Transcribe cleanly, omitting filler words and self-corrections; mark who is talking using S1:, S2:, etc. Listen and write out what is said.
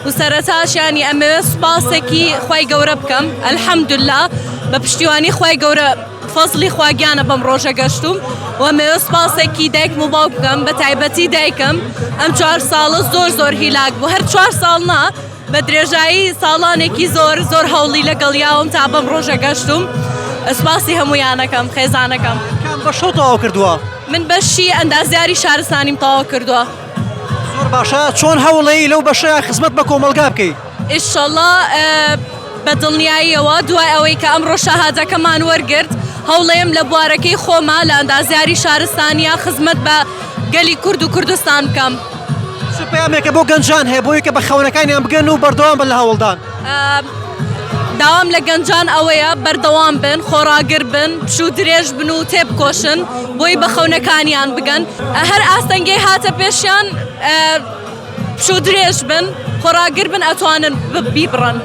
S1: و سەرەتاش یانی ئەمەوێ سوپاسێکی خوای گەورە بکەم الحمدللە بە پشتیوانی خوای گەورە فەزڵی خوا گیانە بەم ڕۆژە گەشتوم و ئەمەوێ سوپاسێکی دایکم و باوک بکەم بە تایبەتی دایکم ئەم چوار ساڵە زۆر زۆر هیلاک بوو هەر چوار ساڵ نا بە درێژایی ساڵانێکی زۆر زۆر هەوڵی لەگەڵ یاوم تا بەم ڕۆژە گەشتوم سوپاسی هەمویانەکەم خێزانەکەم.
S2: کام بەشەو تەواو کردووە؟
S1: من بەشی ئەندازیاری شارستانیم تەواو کردووە.
S2: زۆر باشە چۆن هەوڵەی لەو بەشەیا خزمەت بە کۆمەڵگا بکەی؟
S1: ئیشەڵا بە دڵنیاییەوە دوای ئەوەی کە ئەمڕۆ شەهادەکەمان وەرگرت هەوڵەیەم لە بوارەکەی خۆما لە ئەندازیاری شارستانیا خزمەت بە گەلی کورد و کوردستان بکەم.
S2: چ پەیامێکە بۆ گەنجان هەیە بۆی کە بە خەونەکانیان بگەن و بەردەوام بن لە هەوڵدان؟
S1: داوام لە گەنجان ئەوەیە بەردەوام بن، خۆڕاگر بن، پشوو درێژ بن و تێبکۆشن بۆی بە خەونەکانیان بگەن. هەر ئاستەنگەی هاتە پێشیان پشوو درێژ بن، خۆڕاگر بن ئەتوانن بیبڕن.